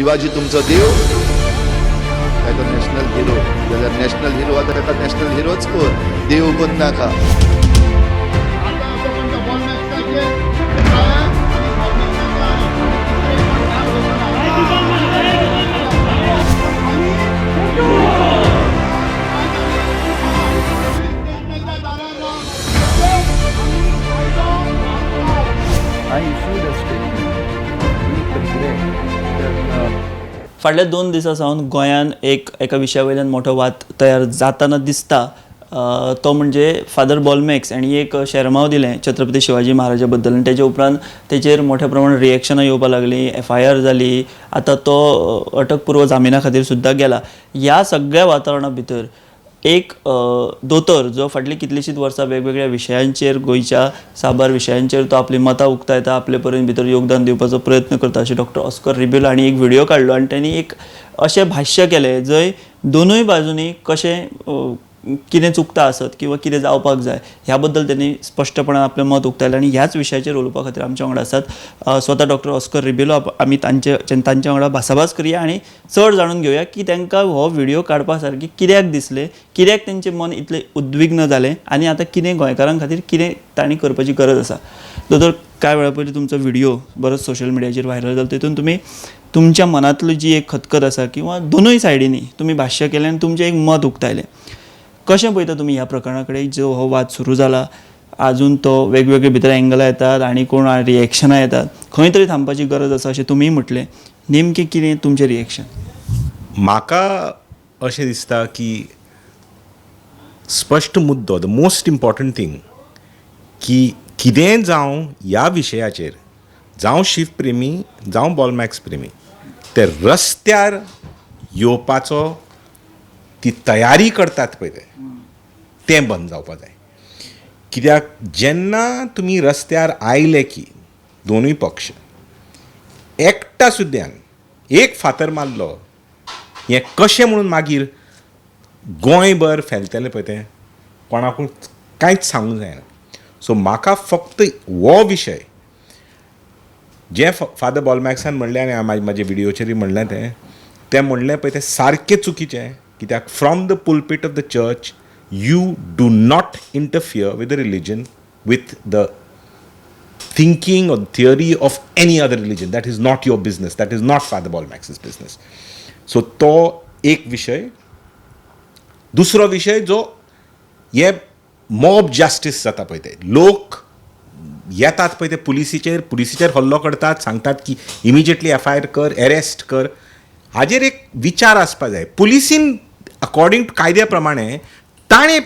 शिवाजी तुमचो देव, काय तो नॅशनल हिरो? जाल्यार नॅशनल हिरो आतां ताका नॅशनल हिरोच कर, देव करनाका. आता असं कोणतं बॉल मॅच काय आणि बॉल मॅच आहे आणि तिसरे पण नाव घोषणा आणि पोलीस स्टेशनच्या दारावर आम्ही कायदा मानतो. I issued a statement with regret that फाटल्या 2 दिसां सावन गोंयान एक एका विशया वयल्यान मोठो वाद तयार जाताना दिसता. तो म्हणजे फादर बोलमॅक्स हांणी एक शेरमांव दिलें छत्रपती शिवाजी महाराजा बद्दल आनी तेजे उपरांत तेचेर मोठ्या प्रमाणात रिएक्शनां येवपाक लागलीं, एफआयआर जाली, आतां तो अटकपूर्व जामिना खातीर सुद्दां गेला. ह्या सगळ्या वातावरणा भितर एक दोतोर जो फाटलीं कितलींशींच वर्सां वेगवेगळ्या विशयांचेर, गोंयच्या साबार विशयांचेर तो आपलीं मतां उक्तायता, आपले परीन भितर योगदान दिवपाचो प्रयत्न करता, अशें डॉक्टर ऑस्कर रिबेलो हांणी एक व्हिडियो काडलो आनी तेणी एक अशें भाश्य केलें जंय दोनूय बाजूंनी कशें कितें चुकता आसत किंवा कितें जावपाक जाय ह्या बद्दल तेणी स्पश्टपणान आपलें मत उक्तायलें. आनी ह्याच विशयाचेर उलोवपा खातीर आमच्या वांगडा आसात स्वता डॉक्टर ऑस्कर रिबेलो. आमी तांच्या वांगडा भासाभास करया आनी चड जाणून घेवया की तांकां हो व्हिडियो काडपा सारकें कित्याक दिसलें, कित्याक तेंचें मन इतलें उद्विग्न जालें आनी आतां कितें गोंयकारां खातीर कितें तांणी करपाची गरज आसा. दोतोर, कांय वेळा पयलीं तुमचो व्हिडियो बरोच सोशल मिडियाचेर व्हायरल जालो, तितून तुमी तुमच्या मनांतली जी एक खतखत आसा किंवा दोनूय सायडींनी तुमी भाश्य केलें आनी तुमचें एक मत उक्तायलें. कशें पळयता तुमी ह्या प्रकरणा कडेन जो हो वाद सुरू जाला, आजून तो वेगवेगळे भितर एंगलां येतात आनी कोण रिएक्शनां येतात, खंय तरी थांबपाची गरज आसा अशें तुमीय म्हटलें, नेमकें कितें तुमचें रिएक्शन? म्हाका अशें दिसता की स्पश्ट मुद्दो, the most important thing की कितेंय जावं ह्या विशयाचेर, जावं शिवप्रेमी जावं बॉलमॅक्स प्रेमी, ते रस्त्यार येवपाचो ती तयारी करतात पळय तें बंद जावपा जाय. कित्याक जेन्ना तुमी रस्त्यार आयले की दोनूय पक्ष एकटा सुद्यान एक फातर मारलो, हें कशें म्हणून मागीर गोंयभर फॅलतलें पळय तें कोणाकूय कांयच सांगूंक जायना. सो म्हाका फक्त हो विशय जें फादर बॉलमॅक्सान म्हणलें आनी म्हाजे व्हिडियोचेरूय म्हणलें तें, तें म्हणलें पळय तें सारकें चुकीचें. कित्याक from the pulpit of the church you do not interfere with the religion, with the thinking or theory of any other religion. That is not your business. That is not Father Bolmax's business. So तो एक विशय. दुसरो विशय जो हे mob justice जाता पळय, ते लोक येतात पळय ते पुलिसीचेर हल्लो करतात, सांगतात की इमिजिएटली एफआयआर कर, एरेस्ट कर. हाजेर एक विचार आसपा जाय. पुलिसीन अकॉर्डिंग टू कायद्या प्रमाणे ताणें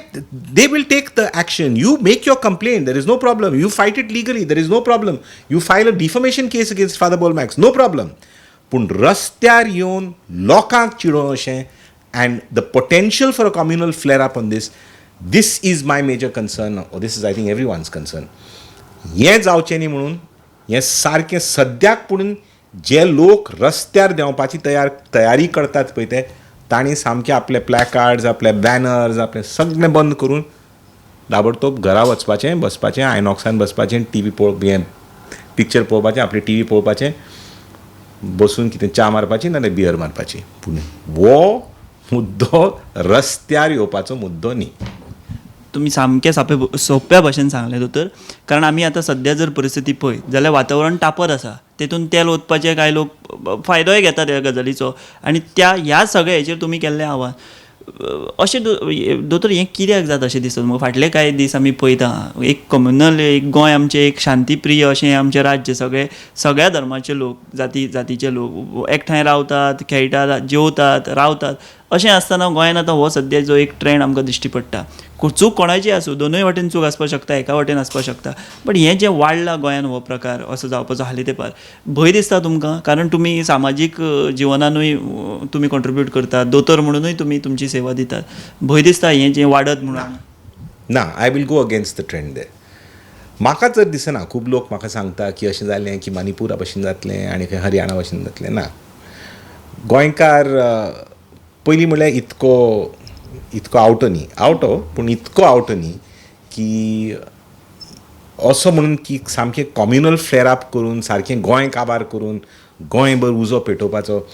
they will take the action. You make your complaint, there is no problem. You fight it legally, there is no problem. You file a defamation case against Father Bolmax, no problem. पूण रस्त्यार येवन लोकांक चिडोवन अशें and the potential for a communal flare up on this, this is my major concern. This is, I think, everyone's concern. हें जावचें न्ही म्हणून हें सारकें सद्याक पुणून जे लोक रस्त्यार देंवपाची तयारी करतात पळय ते तांणी सामके आपले प्लॅकार्ड्स, आपले बॅनर्स, आपलें सगळें बंद करून ताबडतोब घरा वचपाचें, बसपाचें, आयनॉक्सान बसपाचें, टिवी पळोवप, हें पिक्चर पळोवपाचें, आपली टिवी पळोवपाचें, बसून कितें च्या मारपाची नाल्यार बियर मारपाची. पूण हो मुद्दो रस्त्यार येवपाचो मुद्दो न्ही. तुमी सामकें सापे सोंप्या भाशेन सांगलें दोतोर, कारण आमी आतां सद्या जर परिस्थिती पळयत जाल्यार वातावरण तापत आसा, तेतून तेल ओतपाचे कांय लोक फायदोय घेतात ह्या गजालीचो आनी त्या ह्या सगळ्या हेचेर तुमी केल्लें आव्हान अशें. दोतोर, हें कित्याक जाता अशें दिसता तुमकां? फाटले कांय दीस आमी पळयता एक कम्युनल एक गोंय आमचें एक शांतीप्रिय अशें आमचें राज्य, सगळे सगळ्या धर्माचे लोक, जाती जातीचे लोक एकठांय रावतात, खेळटात, जेवतात, रावतात. अशें आसतना गोंयान आतां हो सद्या जो एक ट्रेंड आमकां दिश्टी पडटा, चूक कोणाची आसूं, दोनूय वाटेन चूक आसपाक शकता, एका वाटेन आसपाक शकता, बट हें जें वाडलां गोंयान हो प्रकार असो जावपाचो हालीं तेंपार, भंय दिसता तुमकां? कारण तुमी सामाजीक जिवनानूय तुमी कॉन्ट्रिब्यूट करतात, दोतोर म्हणुनूय तुमी तुमची सेवा दितात, भंय दिसता हें जें वाडत म्हणून? ना, I will go against the trend there. म्हाका जर दिसना, खूब लोक म्हाका सांगता की अशें जालें की मणिपुरा भशेन जातलें आनी खंय हरियाणा भशेन जातलें. ना, गोंयकार पयलीं म्हणल्यार इतको इतको आवटो न्ही, आवटो पूण इतको आवटो न्ही की असो म्हणून की सामकें कॉम्युनल फ्लेर अप करून सारकें गोंय काबार करून गोंयभर उजो पेटोवपाचो,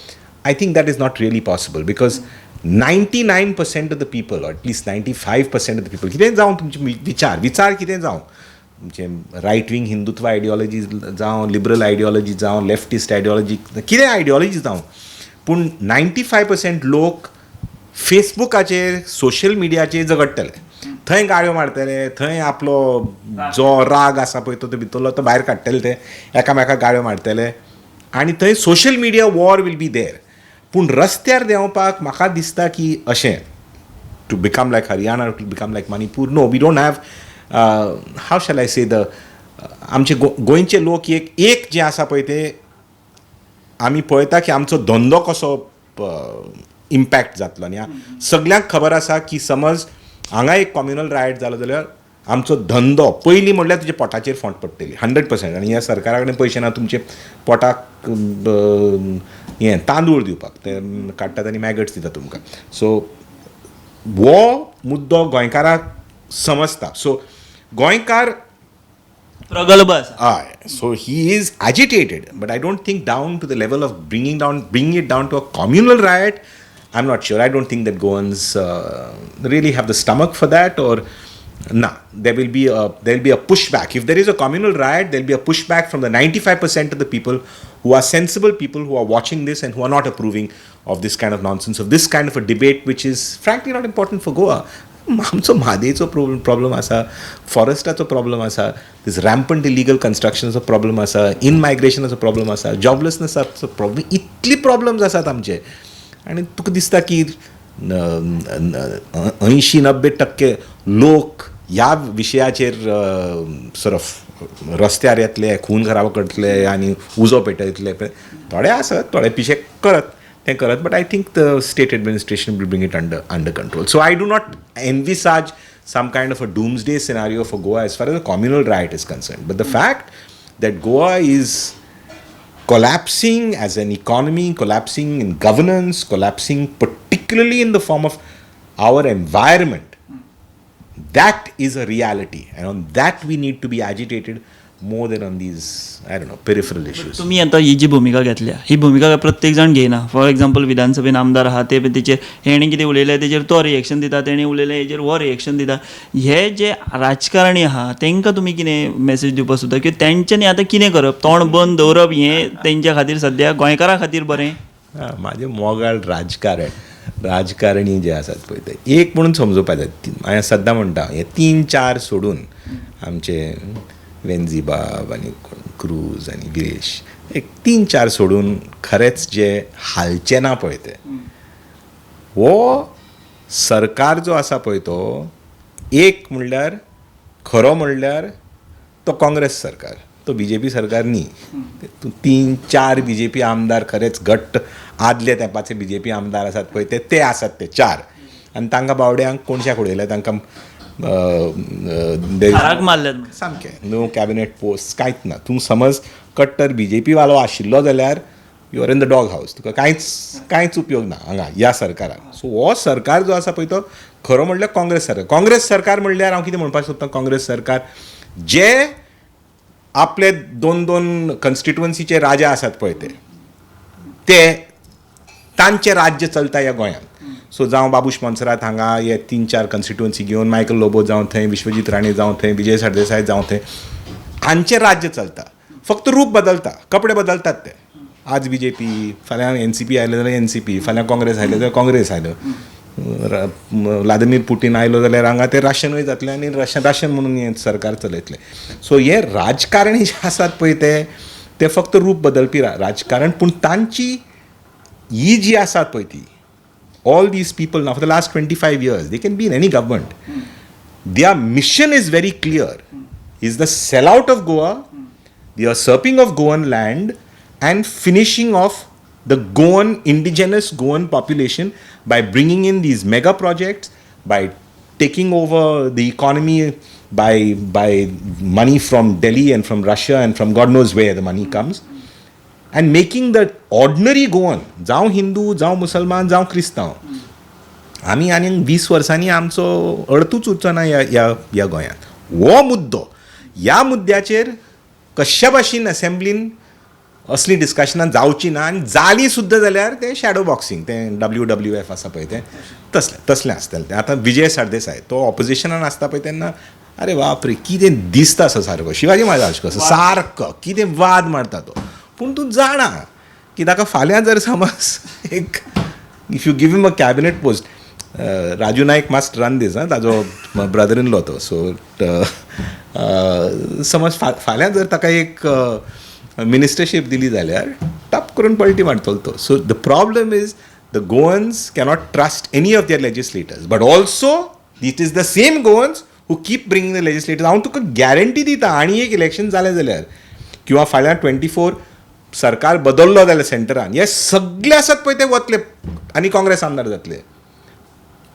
I think that is not really possible because 99% of the people, at least 95% of the people, कितें जावं तुमचे विचार विचार कितें जावं तुमचे, रायट विंग हिंदुत्व आयडियोलॉजी जावं, लिबरल आयडियोलॉजी जावं, लेफ्टिस्ट आयडियोलॉजी, कितें आयडियोलॉजी जावं, पूण 95% लोक फेसबुकाचेर, सोशल मिडियाचेर झगडटले, थंय गाळयो मारतले, थंय आपलो जो राग आसा पळय तो भितरलो तो भायर काडटले, ते एकामेकाक गाळयो मारतले आनी थंय social media war will be there. पूण रस्त्यार देंवपाक म्हाका दिसता की अशें to become like Haryana, to become like Manipur, no, we don't have, how shall I say, the आमचे गोंयचे लोक एक एक जे आसा पळय ते आमी पळयता की आमचो धंदो कसो इम्पॅक्ट जातलो. आनी सगल्यांक खबर आसा की समज हांगा एक कॉम्युनल रायट जालो जाल्यार आमचो धंदो पयलीं म्हणल्यार तुज्या पोटाचेर फोंट पडटली 100%. आनी ह्या सरकारा कडेन पयशे ना तुमचे पोटाक हें तांदूळ दिवपाक, ते काडटात आनी मॅगट्स दितात तुमकां. सो हो मुद्दो गोंयकाराक समजता, सो गोंयकार प्रगल्भ आसा. हय, so he is agitated, but I don't think down to the level of bringing it down to a communal riot. I am not sure. I don't think that Goans really have the stomach for that or ना. There will be a pushback. If there is a communal riot, there will be a pushback from the 95% of the people who are sensible people who are watching this and who are not approving of this kind of nonsense, of this kind of a debate, which is frankly not important for Goa. आमचो म्हादयचो problem आसा, फॉरेस्टाचो problem आसा, दीस rampant illegal कन्स्ट्रक्शनाचो problem आसा, in मायग्रेशनाचो problem आसा, जॉबलेसनसाचो problem, इतली problems आसात आमचे. आनी तुका दिसता की 80-90% लोक ह्या विशयाचेर सरफ रस्त्यार येतले, खून खराब करतले आनी उजो पेटयतले? थोडे आसत, थोडे पिशे करत तें करत, but I think the state administration will bring it under control. So I do not envisage some kind of a doomsday scenario for Goa as far as a communal riot is concerned. But the fact that Goa is collapsing as an economy, collapsing in governance, collapsing particularly in the form of our environment, that is a reality. And on that we need to be agitated more than on these, I don't know, peripheral issues. तुम्ही आता ही जी भुमिका घेतल्या, ही भुमिका प्रत्येक जाण घेयना. For example, विधानसभेन आमदार आहा ते तेचेर हेणी कितें उलयलें तेजेर तो रिएक्शन दिता, तेणी उलयलें हेजेर हो रिएक्शन दिता. हे जे राजकारणी आहा तेंकां तुमी कितें मॅसेज दिवपाक सोदता की तेंच्यांनी आतां कितें करप? तोंड बंद दवरप हें तेंच्या खातीर, सद्या गोंयकारां खातीर बरें? हा, माझे मोगाळ राजकारणी जे आसात पळय ते एक म्हणून समजोवपा जाय. हांवें सद्दां म्हणटा, हे तीन चार सोडून, आमचे वेन्झी बाब आनी कोण क्रूज आनी गिरीश, एक तीन चार सोडून खरेंच जे हालचे ना पळय ते, हो सरकार जो आसा पळय तो एक म्हणल्यार, खरो म्हणल्यार तो काँग्रेस सरकार, तो बीजेपी सरकार न्ही. तूं तीन चार बीजेपी आमदार, खरेंच घट्ट आदले तेंपाचे बीजेपी आमदार आसात पळय ते, ते आसात ते चार. आनी तांकां बावड्यांक कोणशाक उडयले तांकां घराक मारल्यात. सामकें नो कॅबिनेट पोस्ट, कांयच ना. तूं समज कट्टर बीजेपी वालो आशिल्लो जाल्यार you are in the dog house. तुका कांयच कांयच उपयोग ना हांगा ह्या सरकारान. सो हो सरकार जो आसा पळय तो खरो म्हणल्यार काँग्रेस सरकार. काँग्रेस सरकार म्हणल्यार हांव कितें म्हणपाक सोदतां, काँग्रेस सरकार जे आपले दोन दोन कॉन्स्टिट्युवन्सीचे राजा आसात पळय ते, ते तांचें राज्य चलता ह्या गोंयांत. सो जावं बाबूश मोन्सेरात हांगा हे तीन चार कॉन्स्टिट्युवन्सी घेवन, मायकल लोबो जावं थंय, विश्वजीत राणे जावं थंय, विजय सरदेसाय जावं थंय, हांचें राज्य चलता. फक्त रूप बदलता, कपडे बदलतात ते. आज बीजेपी, फाल्यां एनसीपी आयले जाल्यार एनसीपी, फाल्यां काँग्रेस आयले जाल्यार काँग्रेस आयलो, व्लादिमीर पुटीन आयलो जाल्यार हांगा ते रशियनूय जातले आनी रशियन रशियन म्हणून हें सरकार चलयतले. सो हे राजकारणी जे आसात पळय ते, ते फक्त रूप बदलपी राजकारण. पूण तांची ही जी आसात पळय ती, all these people now for the last 25 years, they can be in any government. Their mission is very clear, is the sellout of Goa, the usurping of Goan land and finishing off the Goan, indigenous Goan population by bringing in these mega projects, by taking over the economy by money from Delhi and from Russia and from God knows where the money comes, and making the ordinary Goan, जावं हिंदू, जावं मुसलमान, जावं क्रिस्तांव, आमी आनीक 20 वर्सांनी आमचो अर्थूच उरचो ना ह्या ह्या ह्या गोंयांत. हो मुद्दो, ह्या मुद्द्याचेर कश्या भाशेन असेंब्लीन असलीं डिस्कशनां जावचीं ना आनी जालीं सुद्दां जाल्यार तें शॅडो बॉक्सिंग, तें WWF आसा पळय तें तसलें तसलें आसतलें तें. आतां विजय सरदेसाय तो ऑपोजिशनान आसता पळय तेन्ना, अरे बापरे, कितें दिसता असो सारको शिवाजी महाराज कसो सारको कितें वाद मारता तो. पूण तूं जाणा की ताका फाल्यां जर समज एक if you give him a cabinet post, Raju Naik must run this, आं, ताजो ब्रदर इन लॉ तो. सो समज फाल्यां जर ताका एक मिनिस्टरशीप दिली जाल्यार टप करून पलटी मारतलो तो. So the problem is the Goans cannot trust any of their legislators, but also it is the same Goans who keep bringing the legislators. हांव तुका गॅरंटी दिता, आनी एक इलेक्शन जालें जाल्यार किंवा फाल्यां 24 सरकार बदल्लो जाल्यार सेंटरान हे सगळे आसात पळय ते वतले आनी काँग्रेस आमदार जातले.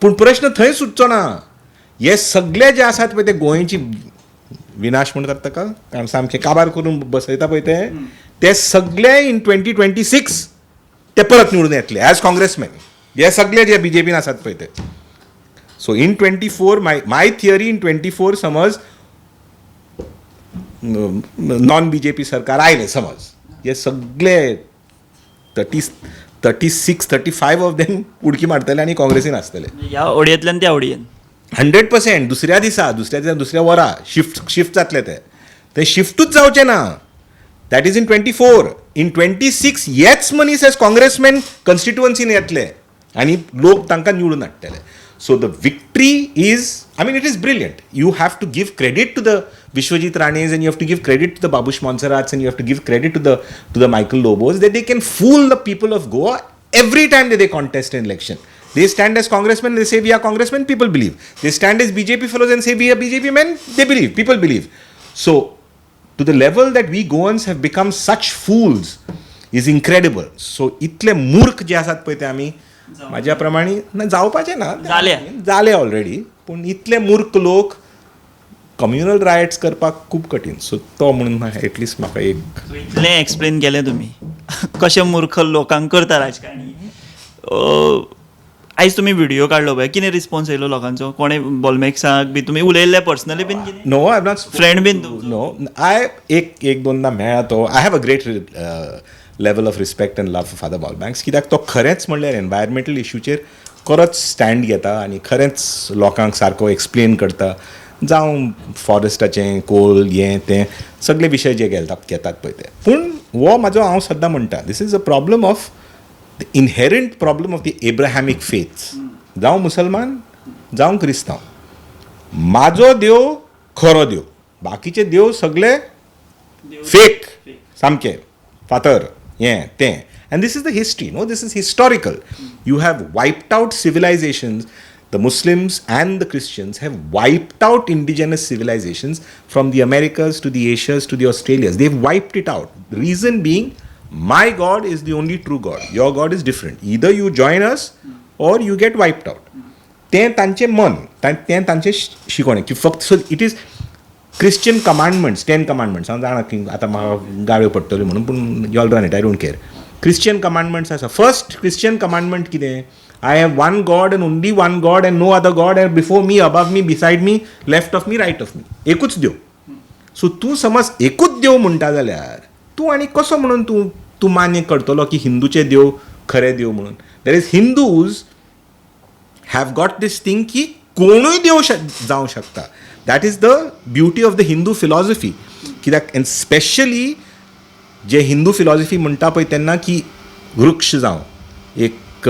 पूण प्रश्न थंय सुटचो ना. हे सगळे जे आसात पळय ते गोंयची विनाश म्हणटात ताका, सामकें काबार करून बसयता पळय ते, ते सगळे इन 2026 ते परत निवडून येतले एज काँग्रेसमॅन. हे सगळे जे बीजेपीन आसात पळय ते. So in 24, my theory, in 24 समज नॉन बीजेपी सरकार आयलें समज, हे सगळे 36, 35 of them उडकी मारतले आनी काँग्रेसीन आसतले. ह्या ओडयेंतल्यान त्या ओडयेन. 100%. दुसऱ्या दिसा, दुसऱ्या दिसा, दुसऱ्या वरा शिफ्ट शिफ्ट जातले ते. ते शिफ्टूच जावचे ना. That is in 24. In 26 हेच मनीस एज काँग्रेसमॅन कॉन्स्टिट्युअन्सीन येतले आनी लोक तांकां निवडून हाडटले. So the victory is, I mean, it is brilliant. You have to give credit to the Vishwajit Ranes and you have to give credit to the Babush Monserrates and you have to give credit to the Michael Lobos that they can fool the people of Goa every time that they contest an election. They stand as congressmen, they say we are congressmen, people believe. They stand as BJP fellows and say we are BJP men, they believe, people believe. So, to the level that we Goans have become such fools is incredible. So, इतले मूर्ख जे आसात पळय ते आमी म्हाज्या प्रमाणे ना जावपाचे ना. जाले. जाले ऑलरेडी. पूण इतले मूर्ख लोक कम्युनल रायट्स करपाक खूब कठीण. सो तो म्हणून एटलिस्ट म्हाका एक इतलें एक्सप्लेन केलें तुमी कशें मूर्ख लोकांक करता राजकारणी. आयज तुमी व्हिडिओ काडलो पळय, कितें रिस्पॉन्स येयलो लोकांचो? कोणें बॉलमॅक्साक बी तुमी उलयल्ले पर्सनली बीन कितें? No, I not. Friend बीन तुमचो? नो, I एक एक दोनदा मेळ्ळा तो. I have a great level of respect and love for Father Bolmax, कित्याक तो खरेंच म्हणल्यार एनवायरमेंटल इशूचेर खरोच स्टँड घेता आनी खरेंच लोकांक सारको एक्सप्लेन करता, जावं फॉरेस्टाचें कोल हें तें सगळे विशय जे घेतात घेतात पळय ते. पूण हो म्हाजो, हांव सद्दां म्हणटा, this is a problem of the inherent problem of the Abrahamic faiths, जावं मुसलमान जावं क्रिस्तांव. म्हाजो देव खरो देव, बाकीचे देव सगळे फेक, सामके फातर हें तें. And this is the history, no, this is historical. You have wiped out civilizations. The Muslims and the Christians have wiped out indigenous civilizations from the Americas to the Asias to the Australias. They've wiped it out. The reason being, my God is the only true God. Your God is different. Either you join us or you get wiped out. तें तांचें मन, तें तांचें शिकवणें की फक्त. So it is Christian commandments, Ten Commandments. हांव जाणा की आतां म्हाका गाळ्यो पडटल्यो म्हणून, पूण y'all run it, I don't care. Christian commandments आसा. फर्स्ट क्रिश्चन कमांडमेंट कितें? I have one God and only one God and no other God and before me, above me, beside me, left of me, right of me. एकूच देव. So तूं समज एकूच देव म्हणटा जाल्यार तूं आनी कसो म्हणून तूं तूं मान्य करतलो की हिंदूचे देव खरे देव म्हणून? There is Hindus have got this thing की कोणूय देव जावं शकता. That is the beauty of the Hindu philosophy. कित्याक and specially J Hindu philosophy म्हणटा पळय तेन्ना की वृक्ष जावं, एक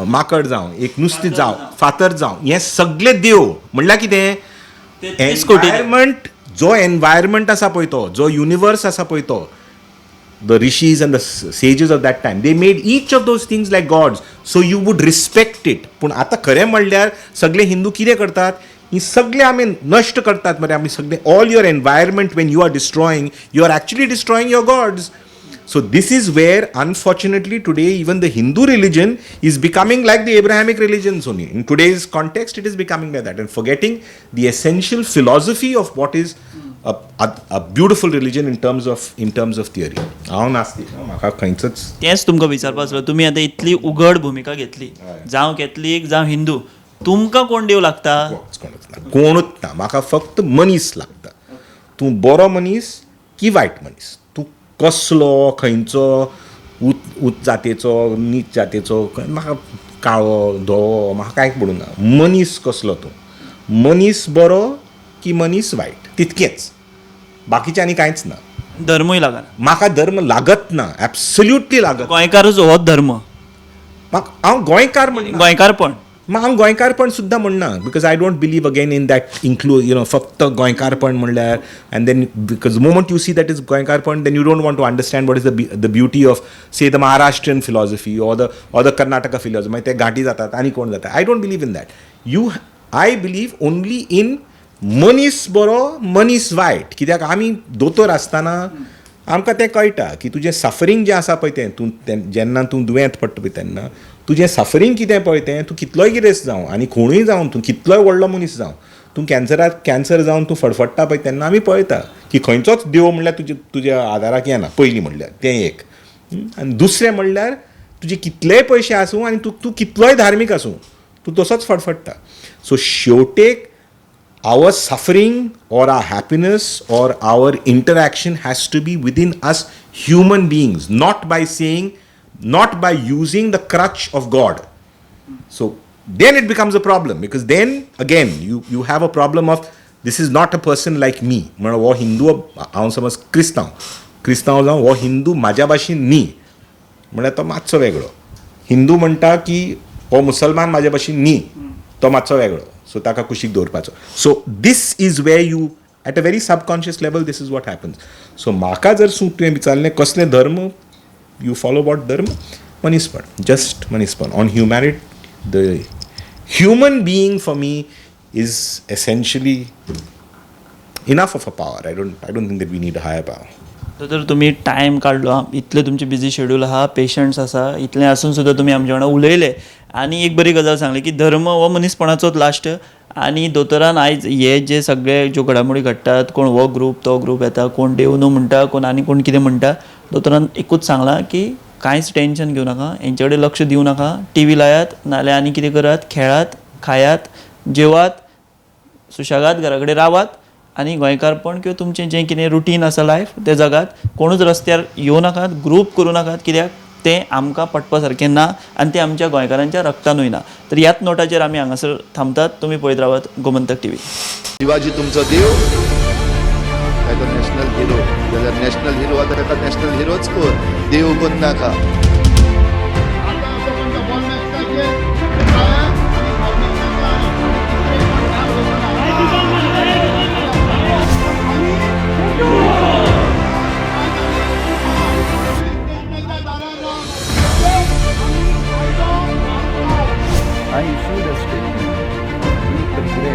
माकड जावं, एक नुस्तें जावं, फातर जावं, हें सगळे देव. म्हणल्यार कितें? 33 कोटी. एनवायरमेंट, जो एनवायरमेंट आसा पळय तो, जो युनिवर्स आसा पळय तो, the rishis and the sages of that time, they made each of those things like gods, so you would respect it. पूण आतां खरें म्हणल्यार सगळे हिंदू कितें करतात? ही सगळे आमी नश्ट करतात मरे आमी सगळे. All your environment, when you are destroying, you are actually destroying your gods. So this is where, unfortunately, today even the Hindu religion is becoming like the Abrahamic religions only. In today's context, it is becoming like that and forgetting the essential philosophy of what is a beautiful religion in terms of theory. हांव नास्तीक, म्हाका खंयचोच तेंच तुमकां विचारपा आसलो. तुमी आतां इतली उघड भुमिका घेतली, जावं कॅथलीक जावं हिंदू, तुमकां कोण देव लागता? कोणूच कोणूच ना, कोणूच ना. म्हाका फक्त मनीस लागता. तूं बरो मनीस की वायट मनीस, तूं कसलो खंयचो उच जातीचो नीच जातीचो, म्हाका काळो धवो म्हाका कांय पडूंक ना. मनीस कसलो तूं, मनीस बरो की मनीस वायट, तितकेंच, बाकीचें आनी कांयच ना. धर्मूय लागना. म्हाका धर्म लागत ना, एब्सोल्युटली लागत. गोंयकारूच हो धर्म. म्हाका हांव गोंयकार म्हणना. गोंयकारपण. हांव गोंयकारपण सुद्दां म्हणना, because I don't believe again in that include you know फक्त गोंयकारपण म्हणल्यार, and then because moment you see that is गोंयकारपण, then you don't want to understand what is the beauty of say the Maharashtrian philosophy or the Karnataka philosophy. मागीर ते गांठी जातात आनी कोण जाता. I don't believe in that. You I believe only in मनीस बरो मनीस वायट. कित्याक आमी दोतोर आसतना आमकां तें कळटा की तुजें सफरींग जें आसा पळय तें तूं जेन्ना तूं दुयेंत पडटा पळय तेन्ना तुजें सफरींग कितें पळय तें तूं कितलोय गिरेस्त जावं आनी कोणूय जावं, तूं कितलोय व्हडलो मनीस जावं, तूं कॅन्सर जावन तूं फडफडटा पळय तेन्ना आमी पळयता की खंयचोच देव म्हणल्यार तुज्या आदाराक येना. पयलीं म्हणल्यार तें एक, आनी दुसरें म्हणल्यार तुजे कितलेय पयशे आसूं आनी तूं कितलोय धार्मीक आसूं, तूं तसोच फडफडटा. सो शेवटेक our suffering or our happiness or our interaction has to be within us human beings, not by saying, not by using the crutch of God. So then it becomes a problem, because then again you have a problem of this is not a person like me. म्हणून हो हिंदू, हांव समज क्रिस्तांव, क्रिस्तांव जावं, हो हिंदू म्हाज्या भाशेन न्ही, म्हणल्यार तो मातसो वेगळो. हिंदू म्हणटा की हो मुसलमान म्हाज्या भाशेन न्ही, तो मातसो वेगळो, सो ताका कुशीक दवरपाचो. So this is where you at a very subconscious level this is what happens. So म्हाका जर तुवें विचारलें कसलें धर्म you follow, what धर्म, मनीसपण, जस्ट मनीसपण. On humanity, the human being for me is essentially enough of a power. I don't think that we need a higher power. तर तुमी टायम काडलो, इतलें तुमचें बिजी शेड्यूल आहा, पेशंट्स आसा, इतलें आसून सुद्दां तुमी आमच्या वांगडा उलयले आनी एक बरी गजाल सांगली की धर्म हो मनीसपणाचोच लास्ट. आनी दोतोरान आयज हे जे सगळे ज्यो घडामोडी घडटात, कोण हो ग्रूप तो ग्रूप येता, कोण देव न्हू म्हणटा, कोण आनी कोण कितें म्हणटा, दोतोरान एकूच सांगलां की कांयच टेंशन घेवं नाका, हेंचे कडेन लक्ष दिवं नाका, टी व्ही लायात नाल्यार आनी कितें करात, खेळात, खायात, जेवात, सुशेगाद घरा कडेन रावात आनी गोंयकारपण किंवा तुमचें जें कितें रुटीन आसा लायफ तें जगात. कोणूच रस्त्यार येवं नाकात, ग्रूप करूं नाकात, कित्याक तें आमकां पटपा सारकें ना आनी तें आमच्या गोंयकारांच्या रक्तानूय ना. तर ह्याच नोटाचेर आमी हांगासर थांबतात. तुमी पळयत रावात गोमंतक टीव्ही. शिवाजी तुमचो देव काय तो नॅशनल हिरो जाल्यार नॅशनल हिरो आतां ताका नॅशनल हिरोच कर, देव करनाका. आता असं कोणतं बॉल मॅच काय काय आणि बॉल मॅच आहे आणि तिसरे पण काम लोकांना. I issued a statement of deep regret.